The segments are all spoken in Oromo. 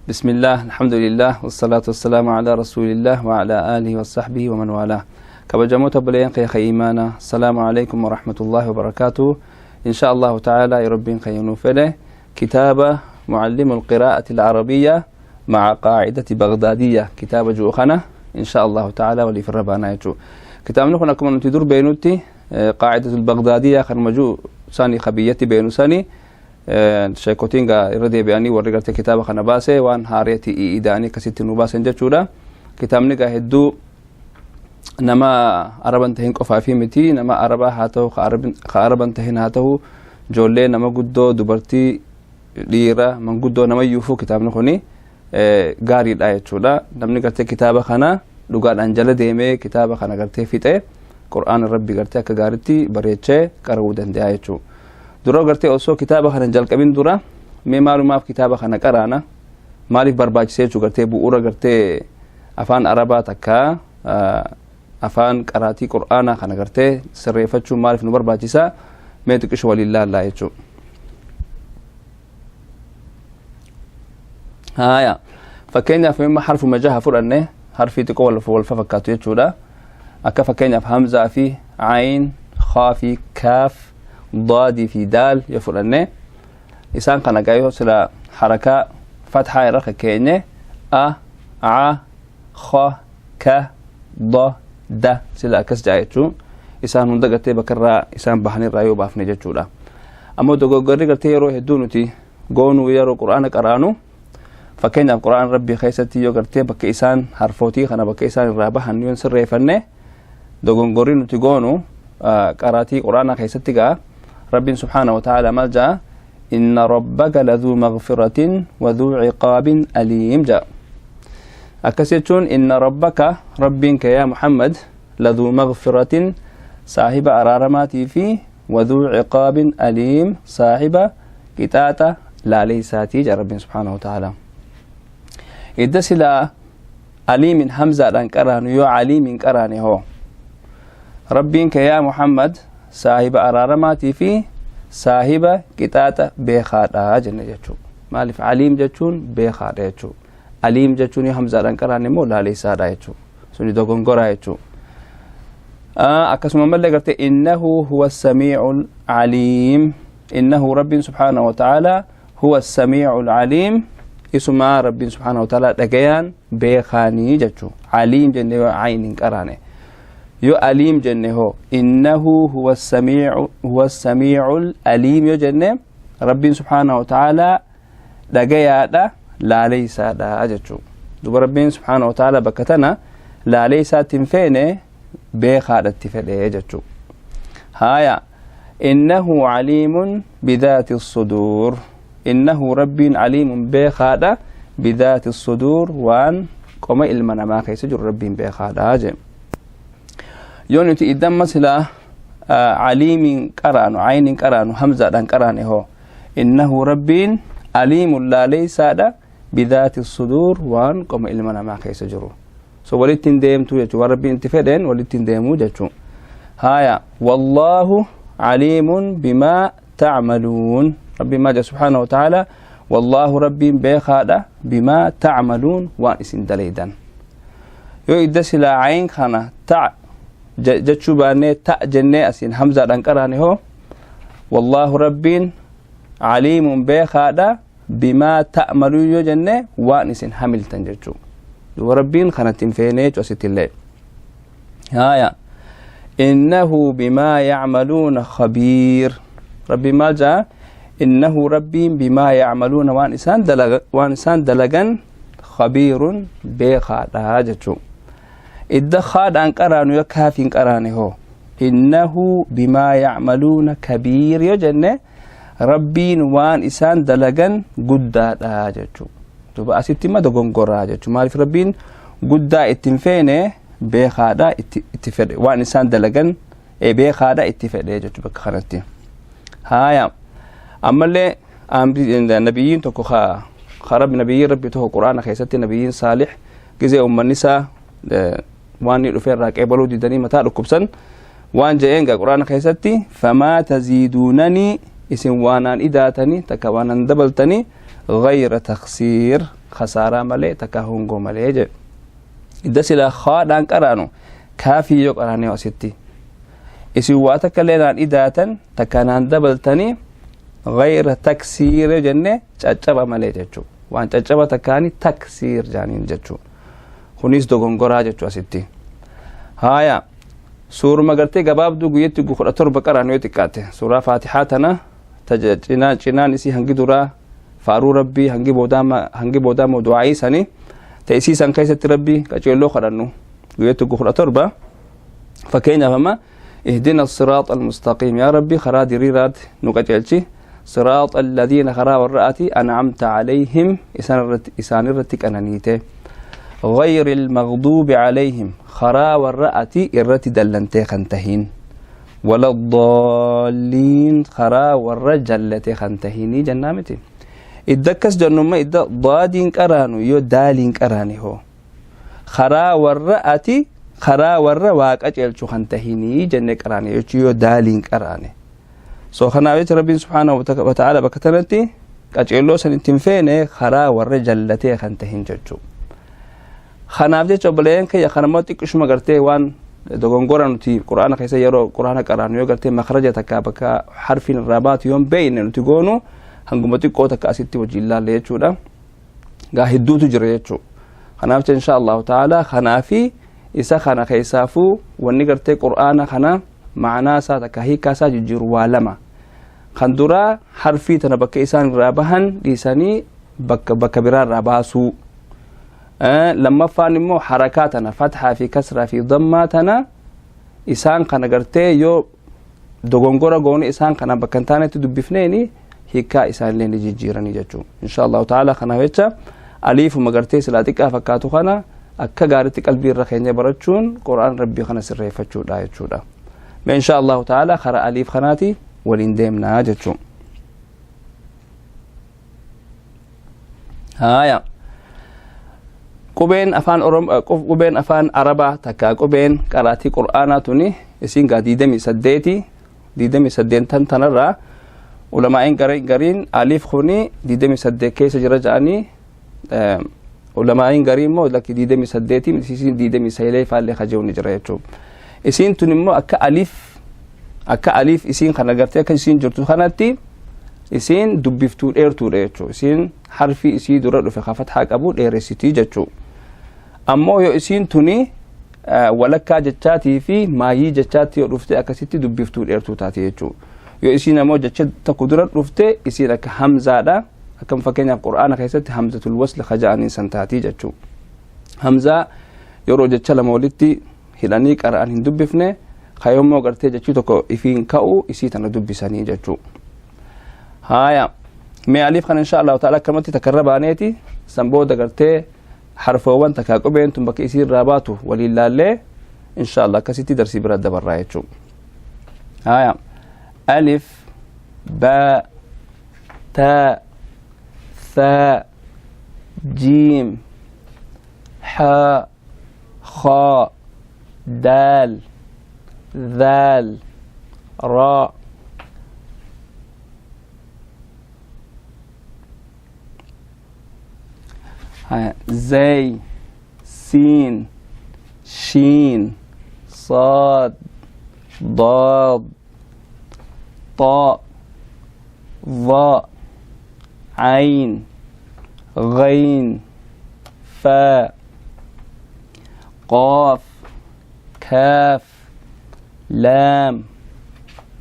بسم الله، الحمد لله، والصلاة والسلام على رسول الله وعلى آله وصحبه ومن والاه. Kabajamoota obboleeyyan kiyya iimaana، السلام عليكم ورحمة الله وبركاته. إن شاء الله تعالى ربين خينو فله كتاب معلم القراءة العربية مع قاعدة بغدادية، كتاب جوخنا إن شاء الله تعالى ولي في الربانا يجو. كتاب نخنا كما نتدور بينوتي قاعدة البغدادية خرمجو ساني خبيتي بينو ساني sheekotiin gaa irra deebi'anii warri gartee kitaaba kana baase waan haareetii iidaanii akkasitti nu baasan jechuudha. Kitaabni gaa hedduu nama Araban tahin qofaa fi miti, nama Arabaa haa ta'u, ka Araban tahin haa ta'u, ijoollee, nama guddoo, dubartii, dhiira, manguddoo, nama iyyuufuu kitaabni kuni gaariidha jechuudha. Namni gartee kitaaba kana dhugaadhaan jala deemee kitaaba kana gartee fixee Qur'aana Rabbi gartee akka gaariitti bareechee qara'uu danda'a jechuudha. Dura gartee osoo kitaaba kana jalqabin dura mee maalumaaf kitaaba kana qaraana, maaliif barbaachisee jechuu, gartee bu'uura gartee afaan Arabaa takka afaan qaraatii Qur'aanaa kana gartee sirreeffachuun maaliif nu barbaachisaa, mee xiqqisho waliin laallaa jechuudha. Haaya, fakkeenyaaf imma harfu majaha fudhanne, harfii xiqqoo wal fakkaatu jechuudha. Akka fakkeenyaaf hamzaa fi ayin, khaa fi kaaf, daadii fi daal yoo fudhanne, isaan kana gaa sila harakaa fatxaa irra kakkeenye a, a, kha, ka, da, da sila akkas jaa jechuu. Isaan hunda gartee bakka irraa isaan bahanirraa yoo baafne jechuudha. Ammoo dogoggorri gartee yeroo hedduu nuti goonuu yeroo Qur'aana qaraanu, fakkeenyaaf Qur'aan Rabbii keessatti yoo gartee bakka isaan harfootii kana bakka isaan irraa bahan yoo sirreeffanne, dogongorri nuti goonu qaraatii Qur'aanaa keessatti gaa Rabbiin سبحانه وتعالى maal jaa? إن ربك لذو مغفرة وذو عقاب أليم jaa. Akkas jechuun إن ربك Rabbiin kee yaa Muhammad لذو مغفرة saahiba araaramaatii fi وذو عقاب أليم saahiba qixaaxa laaleeysaatii jaa Rabbiin سبحانه وتعالى. Idda silaa aliimin hamzaadhaan qaraanu yoo caliimin qaraane hoo, Rabbiin kee yaa Muhammad saahiba araaramaatii fi saahiba qixaaxa beekaadha jenne jechuu. Maaliif? Caliim jechuun beekaadha jechuu. Aliim jechuun yoo hamzaadhaan qaraane immoo laaleessaadha jechuu, suni dogongoraa jechuu. Akkasuma mallee gartee إنه هو السميع العليم، إنه Rabbiin سبحانه وتعالى هو السميع العليم isumaa Rabbiin سبحانه وتعالى dhagayaan beekaanii jechuu. Caliim jenne yoo cayn hin qaraane. Yoo aliim jenne hoo, إنه هو السميع هو السميع الأليم yoo jenne, Rabbiin سبحانه وتعالى dhagayaadha laaleysaadha jechuu. Duba Rabbiin سبحانه وتعالى bakka tana laaleysaatti hin feene, beekaadhatti fedhe jechuu. Haaya, إنه عليم بذات الصدور، إنه Rabbiin عليم beekaadha بذات الصدور waan qoma ilma namaa keessa jiru Rabbiin beekaadha jee. Yoo nuti iddamma silaa caliimiin qaraanu, ayniin qaraanu, hamzaadhaan qaraane hoo, إنه Rabbiin أليم laaleysaadha بذات الصدور waan qoma ilma namaa keessa jiru. So walitti hin deemtu jechuu, waan Rabbiin itti fedheen walitti hin deemuu jechuu. Haya, والله عليم بما تعملون. Rabbiin maal jedha سبحانه وتعالى? والله Rabbiin beekaadha بما تعملون waan isin dalaydan. Yoo idda silaa cayn kana ta jechuu baannee ta jennee asiin hamzaadhaan qaraane hoo, والله Rabbiin عليم beekaadha بما تأملون yoo jenne, waan isin hamiltan jechuu. Duba Rabbiin kanatti hin feene jechuu asitti illee. Haya, إنه بما يعملون خبير. Rabbiin maal jaa? إنه Rabbiin بما يعملون waan isaan dalagan خبير beekaadha jechuu. Idda khaadhaan qaraanu yoo kaafiin qaraane hoo, إنه بما يعملون كبير yoo jenne, Rabbiin waan isaan dalagan guddaadha jechuu. Duba asitti imma dogongoraa jechuu. Maaliif? Rabbiin guddaa ittiin feene, beekaadha itti fedhe, waan isaan dalagan beekaadha itti fedhe jechuu bakka kanatti. Haaya, ammallee nabiyyiin tokko ka nabiyyiin Rabbi tokko Quraana keessatti, nabiyyiin Saalix, gizee ummanni isaa waan inni dhufe irraa qeebaluu didanii mataa dhukkubsan, waan je'een gaa Quraana keessatti: فما تزيدونني isin waanaan idaatanii takka waanaan dabaltanii Ghayra taksiir, khasaaraa malee takka hongoo malee jedhe. Idda sila khaadhaan qaraanu kaafii yoo qaraane, asitti isin waa takka illee naan idaatan takka naan dabaltanii, ghayra taksiir jenne caccaba malee jechuu, waan caccaba takkaani taksiir jaaniin jechuu. Kunis dogongoraa jechuu asitti. Haya, suuruma gartee gabaabduu guyyatti 17 qaraan yoo xiqqaate, suuraa Faatixaa tana cinaa cinaan isii hangi duraa faaruu Rabbii, hangi boodaa immoo du'aayii sani ta isii san keessatti Rabbii qaceelloo kadhannu guyyatti 17. Fakkeenyaaf amma اهدنا الصراط المستقيم, يا ربي خرا diriiraat nu qaceelchi, صراط الذين, karaa warra ati, أنعمت عليهم, isaan irratti qananiite, غير المغضوب عليهم, karaa warra ati irratti dallantee kan tahin, ولا الضالين, karaa warra jallate kan tahinii jennaa miti. Idda akkas jennumma idda daadiin qaraanu yoo daaliin qaraane hoo, karaa warra ati, karaa warra waaqa ceelchu kan tahinii jenne qaraane jechuu yoo daaliin qaraane. So kanaaf jecha Rabbiin subhaanahu wa ta'ala bakka tanatti qaceelloo san ittiin feene, karaa warra jallatee kan tahin jechuu. Kanaaf jecha obboleeyyan kiyya, kanammoo xiqqishuma gartee waan dogongora nuti Quraana keessa yeroo Quraana qaraanu yoo gartee makhraja takka bakka harfiin irraa baatu yoon beeyne nuti goonu, hanguma xiqqoo takka asitti wajjin laalle jechuudha. Gaa hedduutu jira jechuu. Kanaaf jecha insha Allahu ta'ala kanaafi isa kana keessaafuu wanni gartee Qur'aana kana ma'anaa isaa takka hiikaa isaa jijjiiru waa lama. Kan duraa harfii tana bakka isaan irraa bahan dhiisanii bakka biraa irraa baasuu. Lammaffaan immoo harakaa tana, fatxaa fi kasraa fi dammaa tana, isaan kana gartee yoo dogongora goone isaan kana bakka hin taanetti dubbifneeni hiikaa isaanillee ni jijjiiranii jechuudha. Insha Allahu ta'ala kanaaf jecha aliifuma gartee silaa xiqqaa fakkaatu kana akka gaariitti qalbii irra keenya barachuun Qur'aan Rabbii kana sirreeffachuudha jechuudha. Mee insha Allahu ta'ala karaa aliif kanaati waliin deemnaa jechuudha. Haaya. Qubeen afaan Oromoo, qubeen afaan Arabaa takka qubeen qaraatii Qur'aanaa tuni isiin gaa 28. 28 tanarraa ulamaa'in gariin aliif kuni 28 keessa jira jedhanii, ulamaa'in garii immoo lakki, 28 isiin 29 faallee kajeewu ni jira jechuudha. Isiin tun immoo akka aliif isiin kana gartee akka isiin jirtu kanatti isiin dubbiftuu dheertuudha jechuudha. Isiin harfii isii dura dhufe ka fathaa qabu dheeressitii jechuudha. Ammoo yoo isiin tuni walakkaa jechaatii fi maayii jechaatti yoo dhufte akkasitti dubbiftuu dheertuu taate jechuudha. Yoo isiin ammoo jecha tokko dura dhufte isiin akka hamzaadha. Akkam fakkeenyaaf Qur'aana keessatti hamzatul wasl kaja'aniin san taatii jechuudha. Hamzaa yeroo jecha lama walitti hidhanii qara'an hin dubbifne, kayommoo gartee jechii tokko ifiin ka'u isii tana dubbisanii jechuudha. Haaya, mee aliif kana insha Allahu ta'ala akkamatti takkarra baaneeti san booda gartee harfoowwan takka qubeen tun bakka isii irraa baatu waliin laallee insha Allah akkasitti darsii bira dabarraa jechuudha. Haaya, alif, baa, taa, thaa, jiim, haa, khaa, daal, dhaal, raa, زي، سين، شين، صاد، ضاد، طاء، ظاء، عين، غين، فاء، قاف، كاف، لام،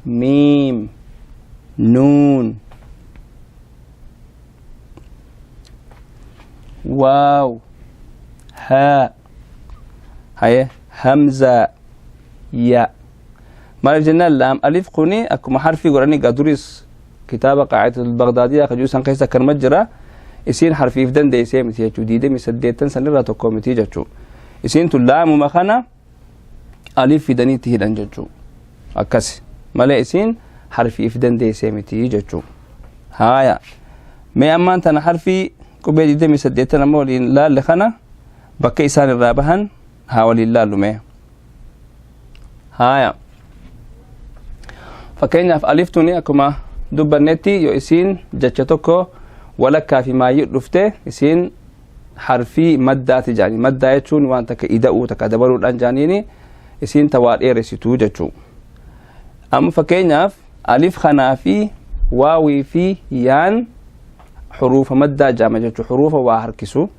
ميم، نون، واو، هاء. هاي همزة، ياء. Maaliif jennaan laam alif kuni akkuma harfii godhanii gaa duris kitaaba Qaacida Bagdaadiyaa kajuu san keessa akkanuma jira. Isiin harfiif dandeessee miti jechuu, 28 sanirraa tokko miti jechuu. Isiin tun laamuma kana alif fidanii itti hidhan jechuu, akkas malee isiin harfiif dandeessee miti jechuu. Haaya, mee ammaan tana harfii qubee 28 amma waliin laalle kana bakka isaan irraa bahan haa waliin laallu mee. Haaya, fakkeenyaaf alif tuni akkuma dubbannetti yoo isiin jecha tokko Walakkaa fi maayyii dhufte isiin harfii maddaati jaanii. Maddaa jechuun waan takka ida'uu, takka dabaluudhaan jaaniini, isiin tawaa dheeressituu jechuu. Amma fakkeenyaaf alif kanaa fi waawii fi yaan xuruufa maddaa jaama jechuu, xuruufa waa harkisu.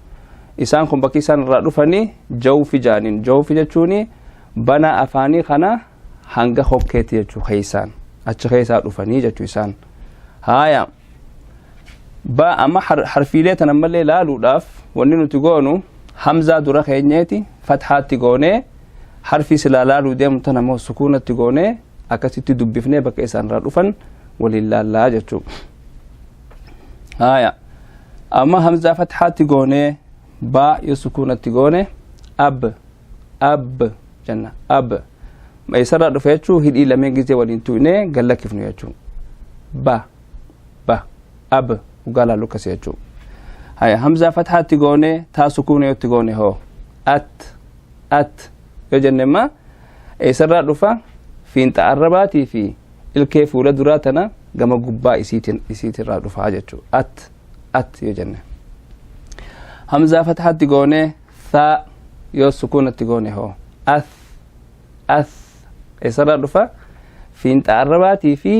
Isaan kun bakki isaan irraa dhufanii jawfi jaaniin. Jawfi jechuun bana afaanii kana hanga hokkeetti jechuu, keeysaan achi keessaa dhufanii jechuu isaan. Haaya, ba amma harfiilee tan ammallee laaluudhaaf wanni nuti goonu hamzaa dura keenyeeti fathaatti goonee, harfii silaa laaluu deemu tan ammoo sukuunatti goonee, akkasitti dubbifnee bakka isaan irraa dhufan waliin laallaa jechuu. Haaya, amma hamzaa fathaatti goonee baa yoo sukuunatti goone ab ab jenna. Ab eessarraa dhufe jechuu? Hidhii lameen gizee waliin tuqnee gallakkifnu jechuu. Ba ba ab ugaa laallu akkasi jechuu. Haya, hamzaa fathaatti goone taa sukuuna yotti goone hoo at at yoo jenne imma eessarraa dhufa? Fiinxa arrabaatii fi ilkee fuula duraa tana gama gubbaa isiitirraa dhufaa jechuu, at at yoo jenne. Hamzaa fathaatti goone thaa yoo sukuunatti goone hoo ath ath eessarraa dhufa? Fiinxa arrabaatii fi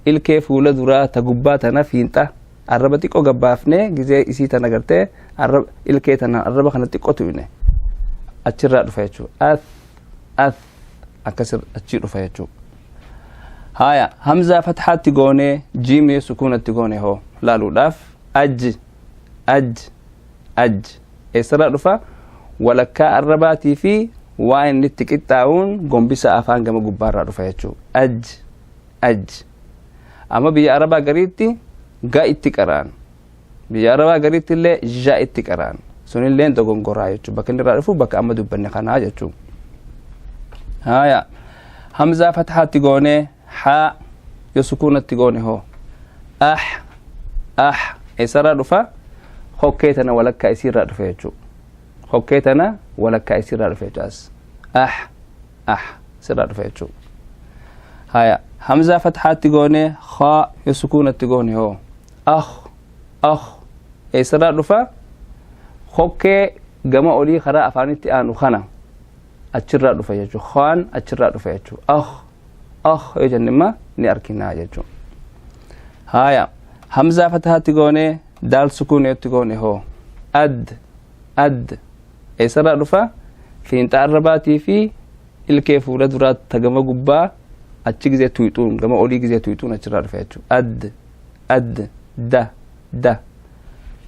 ilkee fuula duraa ta gubbaa tana fiinxa arraba xiqqoo gabbaafnee gizee isii tana gartee arraba ilkee tana arraba kana xiqqoo tuqne achirraa dhufa jechuu. Ath ath akkas achii dhufa jechuu. Haya, hamzaa fathaatti goonee jiimee sukuunatti goone hoo laaluudhaaf aj aj aj eessarraa dhufa? Walakkaa arrabaatii fi waa inni itti qixxaa'uun gombisa afaan gama gubbaarraa dhufa jechuu, aj aj. Amma biyya arabaa gariitti ga itti qara'an, biyya arabaa gariitti illee ja itti qara'an, sunillee dogongoraa jechuu. Bakka inni irraa dhufu bakka amma dubbanne kanaa jechuu. Haya, hamzaa fathaatti goonee haa yoo sukuunatti goone hoo ah ah eessarraa dhufa? Hokkee tana walakkaa isiirraa dhufe jechuu. Hokkee tana walakkaa isiirraa dhufe jechuu. As ah ah sirraa dhufe jechuu. Haya, hamzaa fathaatti goonee haa yoo sukuunatti goone hoo ah ah eessarraa dhufa? Hokkee gama olii karaa afaanitti aanu kana achirraa dhufa jechuu. Haan achirraa dhufa jechuu. Ah ah yoo jenne imma ni arginaa jechuu. Haya, hamzaa fathaatti goonee daal sukuun yotti goone hoo ad ad eessarraa dhufa? Fiinxa arrabaatii fi ilkee fuula duraa ta gama gubbaa achi gizee tuyxuun, gama olii gizee tuyxuun achirraa dhufa jechuu. Ad ad da da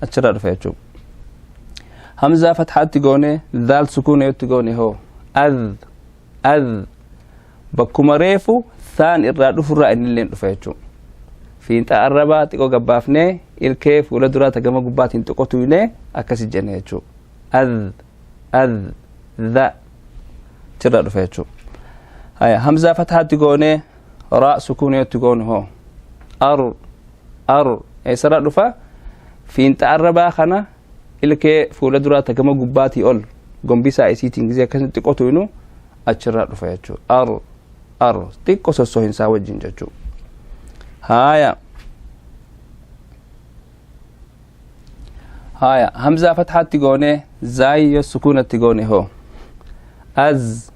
achirraa dhufa jechuu. Hamzaa fathaatti goone daal sukuuna yotti goone hoo ad ad bakkuma reefu thaan irraa dhufurraa innilleen dhufa jechuu. Fiinxa arrabaa xiqqoo gabbaafnee ilkee fuula duraa ta gama gubbaatiin xiqqoo tuynee akkasi jenne jechuu. Ad ad dha achirraa dhufa jechuu. Haya, hamzaa fathaatti goonee raa sukuuna yotti goone hoo ar ar eessarraa dhufa? Fiinxa arrabaa kana ilkee fuula duraa ta gama gubbaatii ol gombisaa isiitiin gizee akkasitti xiqqoo tuynu achirraa dhufa jechuu. Ar ar xiqqoo sossohinsaa wajjin jechuu. Haya, haya, hamzaa fathaatti goonee zaayi yoo sukuunatti goone hoo az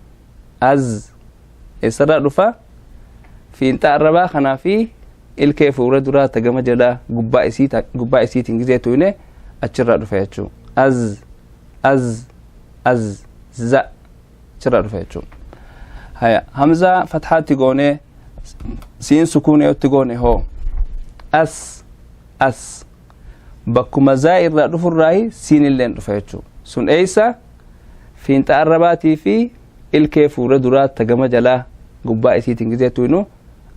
az eessarraa dhufa? Fiinxa arrabaa kanaa fi ilkee fuula duraa ta gama jalaa gubbaa isiitiin gizee tuyne achirraa dhufa jechuu. Az az az za achirraa dhufa jechuu. Haya, hamzaa fathaatti goonee siin sukuuna yotti goone hoo as as bakkuma zaa irraa dhufurraayi siin illeen dhufa jechuu. Sun eeysa? Fiinxa arrabaatii fi ilkee fuula duraa ta gama jalaa gubbaa isiitiin gizee tuynu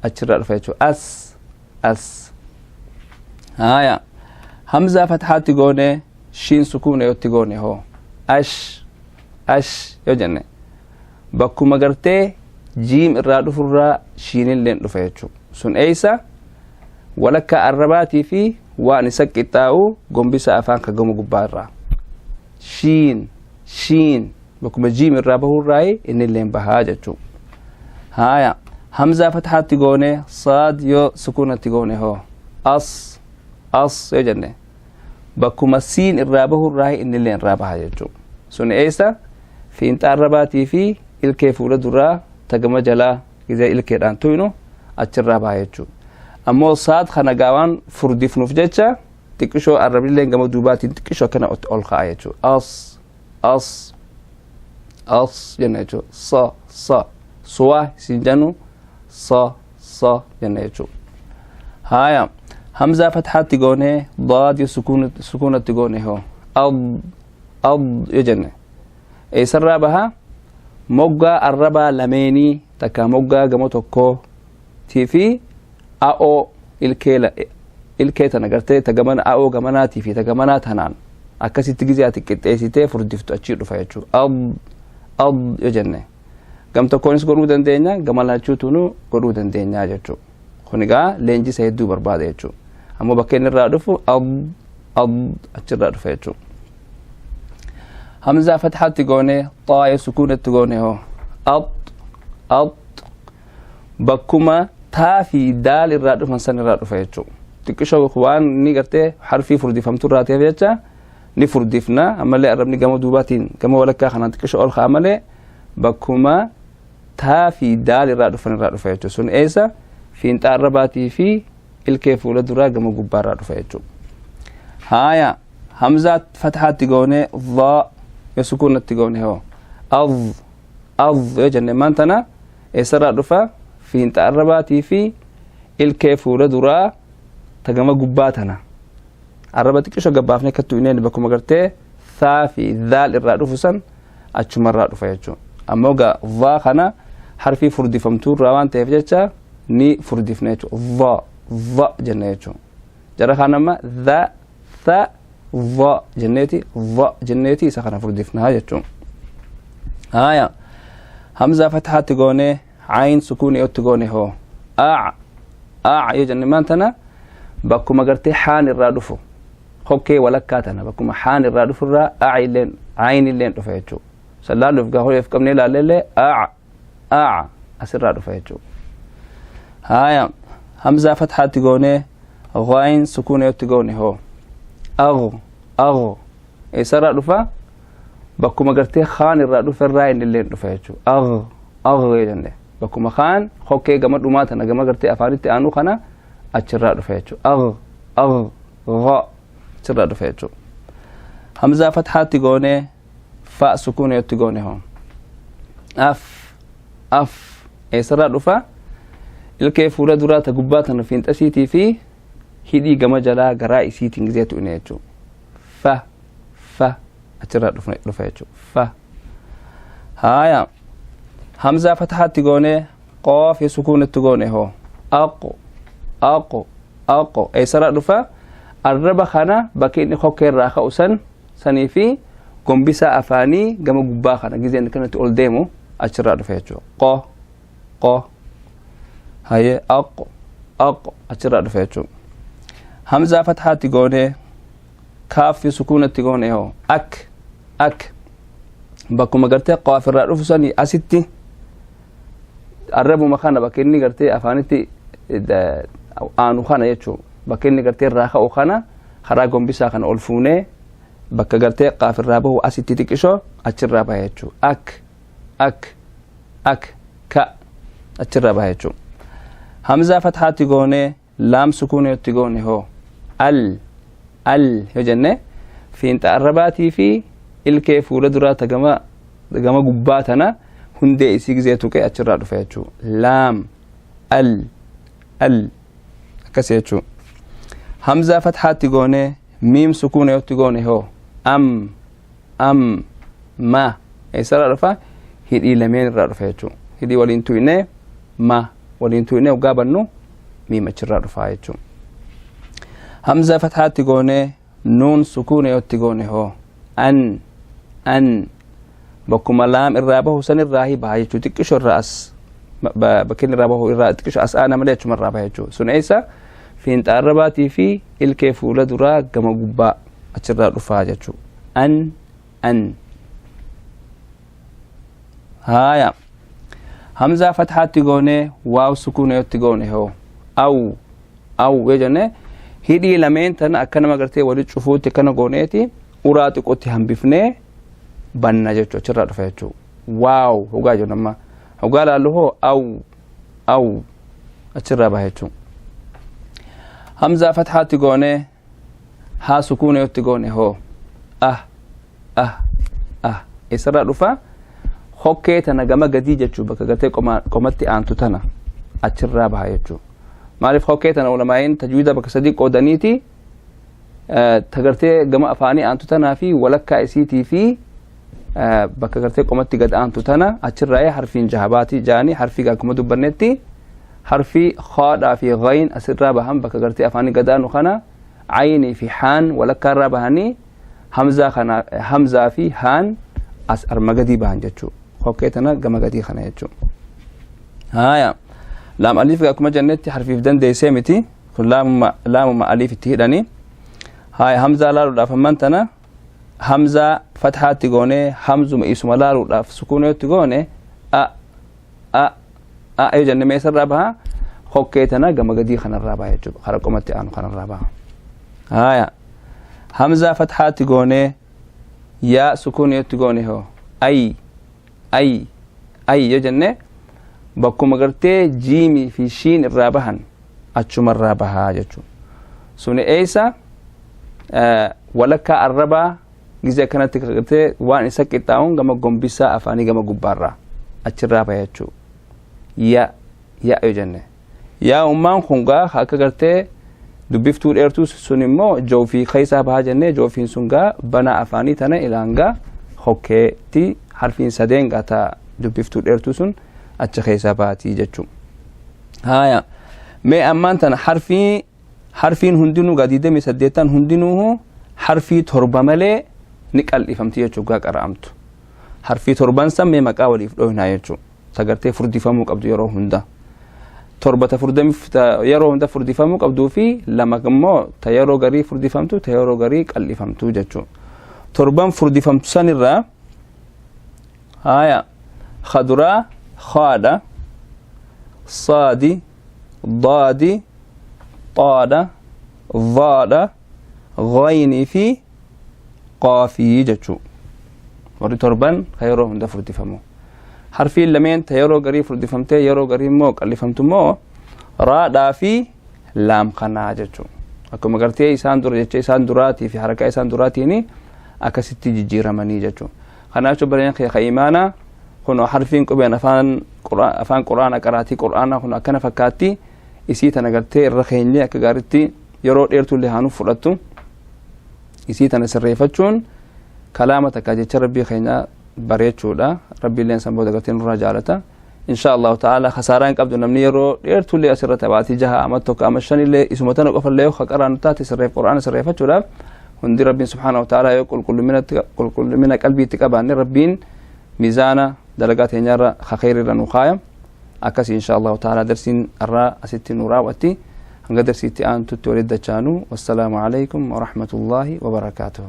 achirraa dhufa jechuu, as as. Haya, hamzaa fathaatti goone shiin sukuuna yotti goone hoo ash ash yoo jenne bakkuma gartee jiim irraa dhufurraa shiinilleen dhufa jechuu. Sun eeysa? Walakkaa arrabaatii fi waan isa qixxaa'u gombisa afaan ka gama gubbaa irraa shiin shiin bakkuma jiim irraa bahurraayi innilleen bahaa jechuu. Haya, hamzaa fathaatti goone saad yoo sukuunatti goone hoo as as yoo jenne Bakkuma siin irraa bahu irraa innillee irraa baha jechuudha. Sun eessa? Fiinxa arrabaatii fi ilkee fuula duraa tagama jalaa gizee ilkeedhaan tuynu achirraa baha jechuudha. Ammoo saad kana gaawaan furdifnuuf jecha xiqqishoo arrabnillee gama duubaatiin xiqqishoo akkana ol ka'a jechuudha. As as as jenna jechuudha. Sa sa suwa isin jennu sa sa jenna jechuudha. Haaya, hamzaa fatxaatti goonee daadii sukuunatti goone hoo, ad ad yoo jenne eessarraa baha? Moggaa arrabaa lameenii takka moggaa gama tokkootii fi a'oo ilkee tana gartee ta gamana a'oo gamanaatii fi ta gamanaa tanaan akkasitti gizee ati qixxeessitee furdiftu achii dhufa jechuudha. Ad ad yoo jenne gam tokkoonis godhuu dandeenya, gama lachuutuunu godhuu dandeenya jechuudha. Kun egaa leenjisa hedduu barbaada jechuudha. Ammoo bakka inni irraa dhufu ad ad achirraa dhufa jechuudha. Hamzaa fatxaatti goone xaa'ee sukuunatti goone hoo, ad ad, bakkuma taa fi daal irraa dhufan san irraa dhufa jechuudha. Xiqqishoo waan inni gartee harfii furdifamtu irraa ta'eef jecha ni furdifna, ammallee arrabni gama duubaatiin gama walakkaa kanaan xiqqishoo ol ka'a malee bakkuma taa fi daal irraa dhufan irraa dhufa jechuudha. Sun eessa? Fiinxa arrabaatii fi ilkee fuula duraa gama gubbaa irraa dhufa jechuudha. Haaya, hamzaa fatxaatti goone dhaa yoo sukuunatti goone hoo, ad ad yoo jenne maan tana eessarraa dhufa? Fiinxa arrabaatii fi ilkee fuula duraa ta gama gubbaa tana arraba xiqqishoo gabbaafnee akka tu'ineen bakkuma gartee thaa fi dhaal irraa dhufu san achumarraa dhufa jechuudha. Ammoo gaa dhaa kana harfii furdifamtuu irraa waan ta'eef jecha ni furdifna jechuudha. Dha dha jenna jechuudha. Jara kaan amma dha tha dha jenneeti dha jenneeti isa kana furdifnaa jechuudha. Haaya, hamzaa fatxaatti goonee cayin sukuunii otti goone hoo, aac aac yoo jenne maan tana bakkuma gartee xaan irraa dhufu hokkee walakkaa tana bakkuma xaan irraa dhufu irraa aac illeen cayin illeen dhufa jechuudha. Sallaaluuf gaa hoyeef qabnee ilaalleellee aac aac asirraa dhufa jechuudha. Haaya, hamzaa fatxaatti goonee ghayin sukuunii otti goone hoo, ag ag, eessarraa dhufa? Bakkuma gartee kaan irraa dhufe irraa inni illee dhufa jechuudha. Ag ag jenne bakkuma kaan hokkee gama dhumaa tana gama gartee afaanitti aanu kana achirraa dhufa jechuudha. Ag ag gha achirraa dhufa jechuudha. Hamzaa fatxaatti goonee fa sukuunii otti goone hoo, af af, eessarraa dhufa? Ilkee fuula duraa ta gubbaa tana fiinxasiitii fi hidhii gama jalaa garaa isiitiin gizee tu'ine jechuudha. Fa fa achirraa dhufa jechuudha. Fa. Haaya, hamzaa fatxaatti goonee qoof sukuunitti goone hoo, aqu aqu aqu, eessarraa dhufa? Arraba kana bakki inni kokkee irraa ka'u san sanii fi gombisaa afaanii gama gubbaa kana gizeen kanatti ol deemu achirraa dhufa jechuudha. Qo qo haye aqu aqu achirraa dhufa jechuudha. Hamzaa fatxaatti goonee kaaffi sukuunatti goone hoo, ak ak, bakkuma gartee qaaf irraa dhufu sanii asitti arrabuma kana bakka inni gartee afaanitti aanu kana jechuudha. Bakka inni gartee irraa ka'u kana karaa gombisaa kana ol fuunee bakka gartee qaaf irraa bahu asitti xiqqishoo achirraa baha jechuudha. Ak ak ak ka achirraa baha jechuudha. Hamzaa fatxaatti goonee laam sukuunitti goone hoo, al al yoo jenne fiinxa arrabaatii fi ilkee fuula duraa ta gama gama gubbaa tana hundee isii gizee tuqee achirraa dhufa jechuudha. Laam al al akkas jechuudha. Hamzaa fatxaatti goonee miim sukuunitti goone hoo, am am ma, eessarraa dhufa? Hidhii lameen irraa dhufa jechuudha. Hidhii waliin tuqnee ma waliin tuqnee hoggaa bannu miim achirraa dhufa jechuudha. Hamzaa fatxaatti goonee nuun sukuunitti goone hoo, an an, bakkuma laam irraa bahu san irraa baha jechuudha. Xiqqishoo irraa as bakki inni irraa bahu irraa xiqqishoo as aana malee achuma irraa baha jechuudha. Sun eessa? Fiinxa arrabaatii fi ilkee fuula duraa gama gubbaa achirraa dhufaa jechuudha. An an. Haaya, hamzaa fatxaatti goonee waaw sukuunitti goone hoo, aw aw yoo jenne Hidhii lameen tana akka nama gartee walitti cufuutti akkana gooneeti uraa xiqqootti hambifnee banna jechuu, achirraa dhufa jechuu. Waaw hogaa jennu amma hogaa laallu hoo aw aw achirraa baha jechuu. Hamzaa fathaatti goonee haa sukuuna yotti goone hoo ah ah ah eessarraa dhufa? Hokkee tana gama gadii jechuu, bakka gartee qomatti aantu tana achirraa baha jechuu. Maaliif hokkee tana ulamaa'iin tajwiida bakka sadii qoodaniiti, ta gartee gama afaanii aantu tanaa fi walakkaa isiitii fi bakka gartee qomatti gad aantu tana achirraa harfiin jahabaati jaanii. Harfii akkuma dubbannetti harfii khaadhaa fi ghayn asirraa bahan, bakka gartee afaanii gad aanu kana aynii fi haan walakkaarraa bahanii, hamzaa kana hamzaa fi haan as arma gadii bahan jechuu, hokkee tana gama gadii kana jechuu. Haya, laam aliif akkuma jennetti harfiif dandeessee miti kun, laamuma aliif itti hidhanii. Haya, hamzaa laaluudhaaf amman tana hamzaa fathaatti goonee hamzuma isuma laaluudhaaf sukuuneetti goone a a a yoo jenne meesarraa baha? Hokkee tana gama gadii kanarraa baha jechuudha, kara qomatti aanu kanarraa baha. Haya, hamzaa fathaatti goonee yaa sukuuneetti goone hoo ay ay ay yoo jenne bakkuma gartee jiimii fi shiin irraa bahan achumarraa bahaa jechuudha. Suni eessa? Walakkaa arrabaa gizee akkanatti gartee waan isa qixxaa'uun gama gombisaa afaanii gama gubbaarraa achirraa baha jechuudha. Ya ya yoo jenne yaa ummaan kun gaa akka gartee dubbiftuu dheertuu sun immoo joofii keessaa bahaa jennee, joofiin sun gaa bana afaanii tana ilaangaa hokkeetti harfiin sadeen gaa ta dubbiftuu dheertuu sun achi keessaa baatii jechuudha. Haya, mee ammaan tana harfiin hundinuu gaa 28 hundinuu harfii 7 malee ni qal'ifamti jechuudha gaa qara'amtu. Harfii 7n san mee maqaa waliif dhoohinaa jechuudha. Sagartee furdifamuu qabdu yeroo hunda. 7 ta yeroo hunda furdifamuu qabduu fi 2 immoo ta yeroo garii furdifamtu, ta yeroo garii qal'ifamtu jechuudha. 7n furdifamtu sanirraa, haya, khaduraa khaadha, saadi, daadi, xaadha, dhaadha, ghaynii fi qaafii jechuu. Warri 7n ka yeroo hunda furdifamu. Harfiin lameen ta yeroo garii furdifamtee yeroo garii immoo qal'ifamtu immoo raadhaa fi laam kanaa jechuu. Akkuma gartee isaan dura jecha isaan duraatii fi harakaa isaan duraatiin akkasitti jijjiiramanii jechuu. Kanaaf jechuun bareen kee imaanaa kun harfiin qubeen afaan quraana qaraatii quraanaa kun akkana fakkaatti. Isii tana gartee irra keenyee akka gaariitti yeroo dheertullee haanuuf fudhattu isii tana sirreeffachuun kalaama takka jecha rabbii keenya bareechuudha. Rabbiilleen san booda gartee nurraa jaalata insha Allahu ta'ala. Khasaaraa hin qabdu namni yeroo dheertullee asirra taphaati 6, ama 1, ama 5llee isuma tana qofallee yoo qaraanu taate sirreef quraana sirreeffachuudhaaf hundi rabbiin subhaanahu wa ta'ala yoo qulqullumina qalbiitti qabaanne rabbiin miizaana dalagaa teenyarra khayriirra nu kaaya. Akkasii insha Allahu ta'ala darsiin irraa asitti nu raawwatti. Hanga darsiitti aantutti walitti dachaanu, wassalaamu alaykum wa rahmatullahi wa barakaatuhu.